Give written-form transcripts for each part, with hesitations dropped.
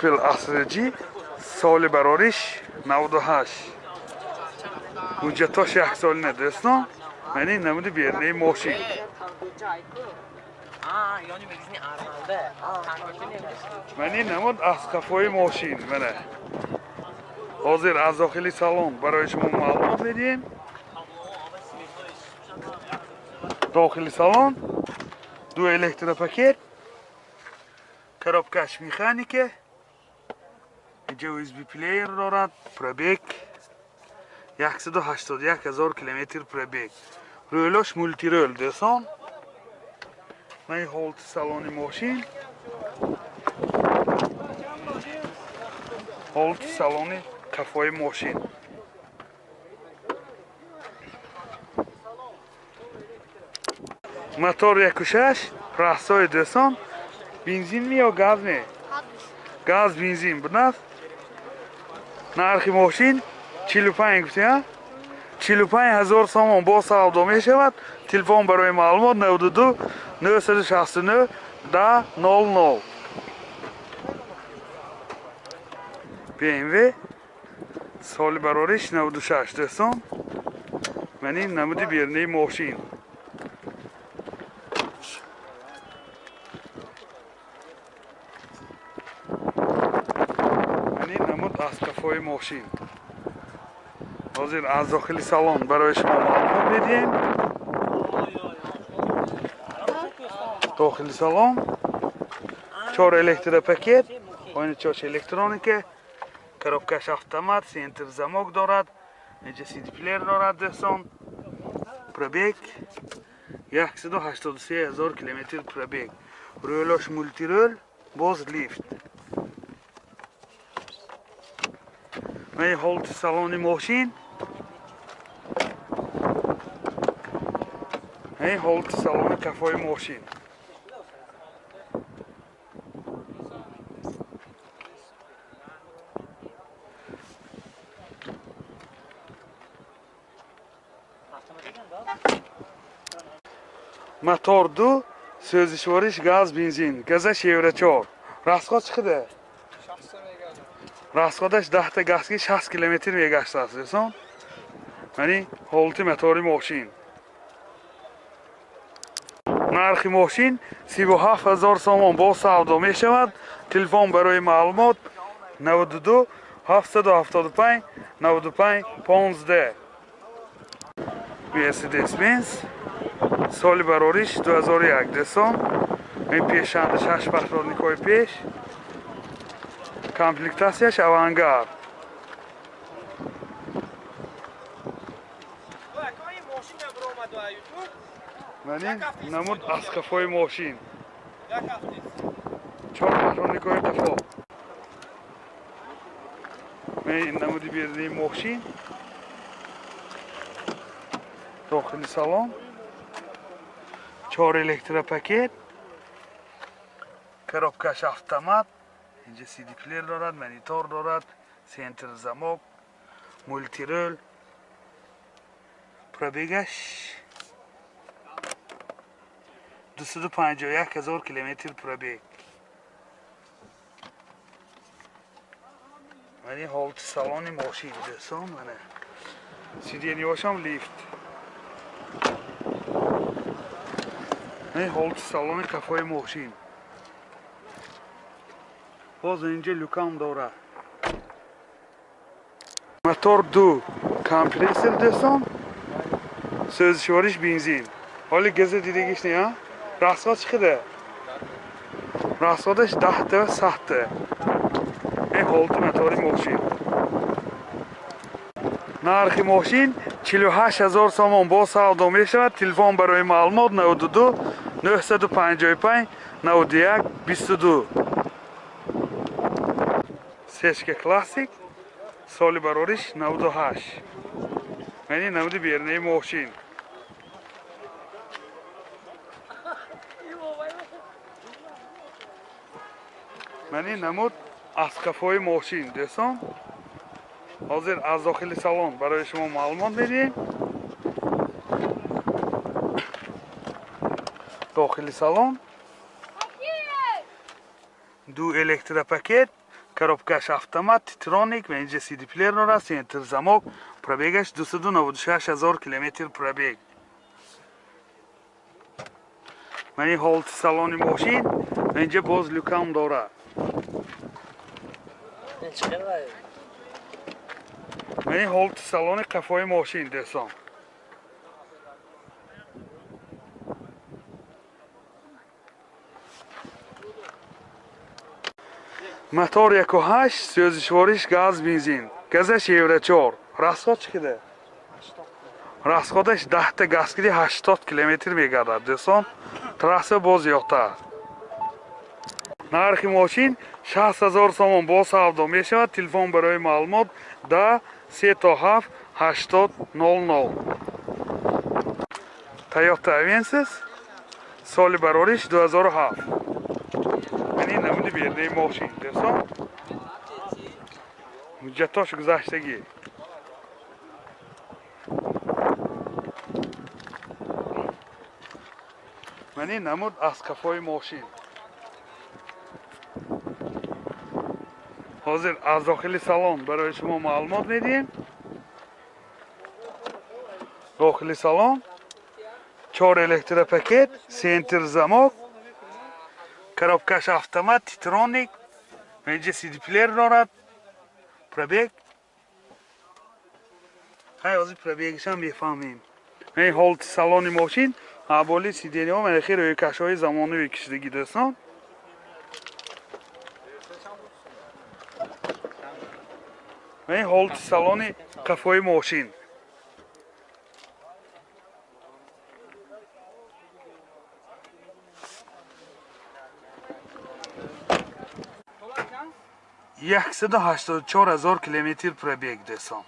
Opel Astra G соли барориш 98. Ҳуҷҷатош як солина дӯстон. Ман ин намуди берунаи мошин. Ман ин намуд аз қафои мошин. Мана. Ҳозир аз дохили салон барои шумо маълумот медиҳем. Дохили салон ду электропакет, коробкаш механика, инҷа USB плеер дорад, пробег 181 000 километр пробег. Рӯлош мултирӯл дӯстон. Ман ин ҳолати салони мошин, ҳолати салони қафои мошин. Мотор 1.6 раҳсои дӯстон. Бензин ми ё газ ме? Газ бензин бунаст. Нархи мошин 45 гуфтия? 45 000 сомон бо савдо мешавад. Телефон барои маълумот 92 969 10 00. BMW соли барориш 96 дӯстон. Ман ин намуди берунаи мошин. Ман ин намуд аз қафои мошин. Ҳозир аз дохили салон барои шумо маълумот медиҳем. Дохили салон 4 электропакет, ойначаш электроника, коробкаш автомат, центр замок дорад, инҷа CD плеер дорад дӯстон. Пробег 183 000 километр пробег. Рӯлош мултирӯл, боз лифт. Ман ин ҳолати салони мошин. Ин ҳолати салони қафои мошин. Мотор 2, сӯзишвориш газ бензин, газаш евро 4. Расход чӣ қадар? Расходаш 10 та газки 60 километр мегаштааст дӯстон. Ман ин ҳолати мотори мошин. Нархи мошин 37 000 сомон бо савдо мешавад. Телефон барои маълумот 92 775 95 15. Mercedes-Benz соли барориш 2001 дӯстон. Ин пешанда 6 патронникҳои пеш. Комплектатсияш авангард. Ман ин намуд аз қафои мошин. 4 патронникҳои қафо. Ман ин намуди берунаи мошин. Дохили салон 4 электропакет, коробкаш автомат, инҷа CD плеер дорад, монитор дорад, центр замок, мултирӯл. Пробегаш 251 000 километр пробег. Ман ин ҳолати салони мошин дӯстон. Мана сиденьяшам лифт. Ин ҳолати салони қафои мошин. Боз инҷа люкам дорад. Мотор 2 компрессор дӯстон. Сӯзишвориш бензин. Ҳоли газа дидагиш не, а? Расход чӣ қадар? Расходаш 10 та 100 та. Ин ҳолати мотори мошин. Нархи мошин 48 000 сомон бо савдо мешавад. Телефон барои маълумот 92 955 91 22. Сечка классик соли барориш 98. Ман ин намуди берунаи мошин. Ман ин намуд аз қафои мошин дӯстон. Ҳозир аз дохили салон барои шумо маълумот медиҳем. Дохили салон ду электропакет, Коробкаш автомат, титроник ва инҷа CD плеер дорад, центр замок, пробегаш 296 ҳазор километр пробег. Мани ҳолати салони мошин ва инҷа боз люкам дорад. Мани ҳолати салони қафои мошин дӯстон. Мотор 1.8, сӯзишвориш газ бензин. Газаш евро 4. Расход чӣ кида? Расходаш 10 та газ киди 80 километр мегардад. Дӯстон, трасса боз зиёдтар. Нархи мошин 60 ҳазор сомон бо савдо мешавад. Телефон барои маълумот 10 3 7 80 00. Toyota Avensis соли барориш 2007. Ин намуди бердаи мошин дӯстон. Ҳуҷҷатош гузаштагӣ. Ман ин намуд аз қафои мошин. Ҳозир аз дохили салон барои шумо маълумот медиҳем. Дохили салон 4 электропакет, центр замок, коробкаш автомат, титроник, инҷа CD плеер дорад, пробег. Хай ҳозир пробегашам мефаҳмем. Ин ҳолати салони мошин, аболи сидениҳо мана хеле рӯйкашҳои замонавӣ кишидагӣ дӯстон. Ин ҳолати салони қафои мошин. 184 ҳазор километр пробег дӯстон.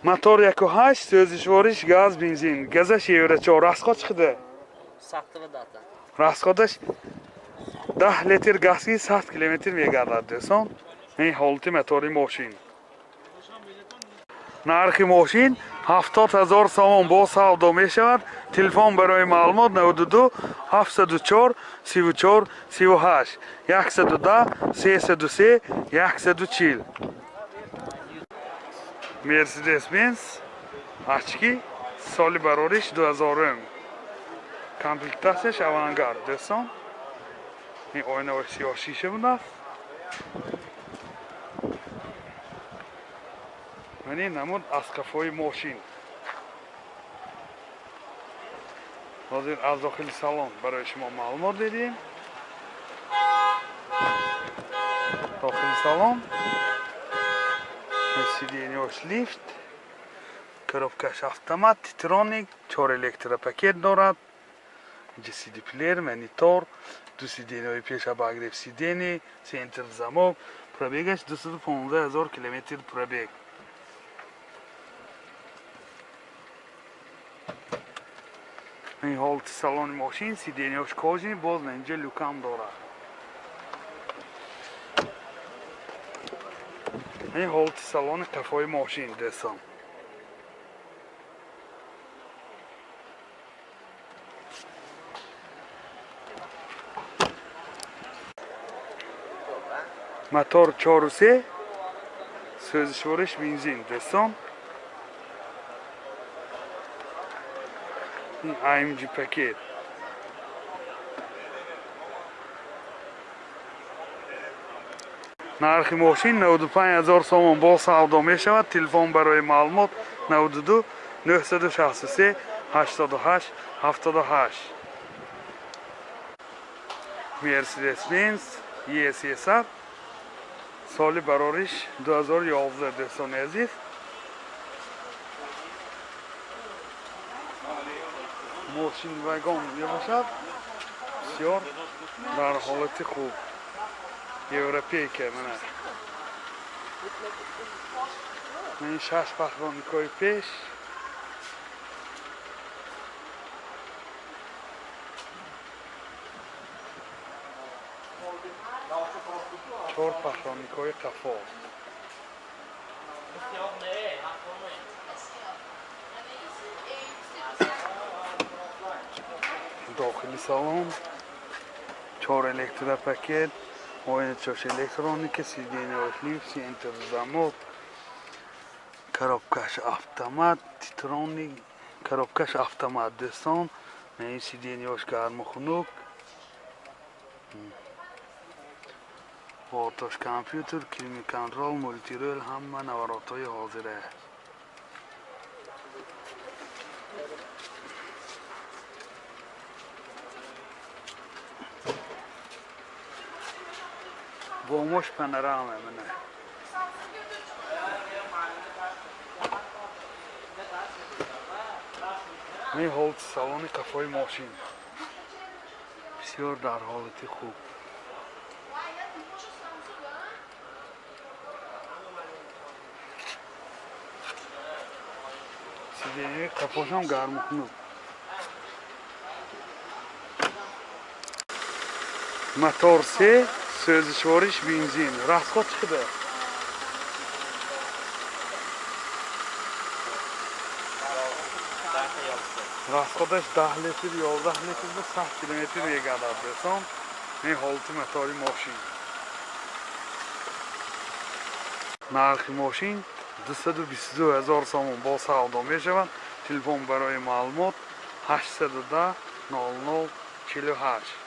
Мотор 1.8, сӯзишвориш газ бензин. Газаш евро 4. Расход чӣ қадар? Расходаш 10 литр газки 100 километр мегардад дӯстон. Ин ҳолати мотори мошин. Нархи мошин 70 ҳазор сомон бо савдо мешавад. Телефон барои маълумот 92 704 34 38 110 303 140. Mercedes Benz очки соли барориш 2000. Комплектатсияш авангард дӯстон. Ин оинаҳои сиёҳ шиша будааст. Ман ин намуд аз қафои мошин. Ҳозир аз дохили салон барои шумо маълумот медиҳем. Дохили салон сиденьяш лифт, коробкаш автомат, титроник, 4 электропакет дорад, инҷа CD плеер, монитор, ду сиденьяҳои пеш обогрев сидений, центр замок, пробегаш 215 ҳазор километр пробег. Ин ҳолати салони мошин, сиденьяш кожаный, боз инҷа люкам дорад. Ин ҳолати салони қафои мошин дӯстон. Мотор 4.3, сӯзишвориш бензин дӯстон. Ин AMG пакет. Нархи мошин 95 ҳазор сомон бо савдо мешавад. Телефон барои маълумот 92 963 88 78. Mercedes Benz E300 соли барориш 2011 дӯстони азиз. Мошин вагон мебошад, бисёр дар ҳолати хуб. Европейка мана. Ин 6 пахроникҳои пеш. Чор пахроникҳои қафо. Дохили салон 4 электропакет, Оиначош электроника, сиденьяш лифт, центр замок, коробкаш автомат, титроник, коробкаш автомат дӯстон. Ин сиденьяш гарму хунук. Бортош компютер, климат-контрол, мультирул, ҳама наворотҳои ҳозира. Бомош панорама мана. Ин ҳолати салони қафои мошин бисёр дар ҳолати хуб. Сиденьяи қафошам гарму хунук. Мотор се, сӯзишвориш бензин. Расход чӣ қадар? Расходаш 10 литр, 11 литр ба 100 километр мегардад дӯстон. Ин ҳолати мотори мошин. Нархи мошин 222 ҳазор сомон бо савдо мешавад. Телефон барои маълумот 810 00 48.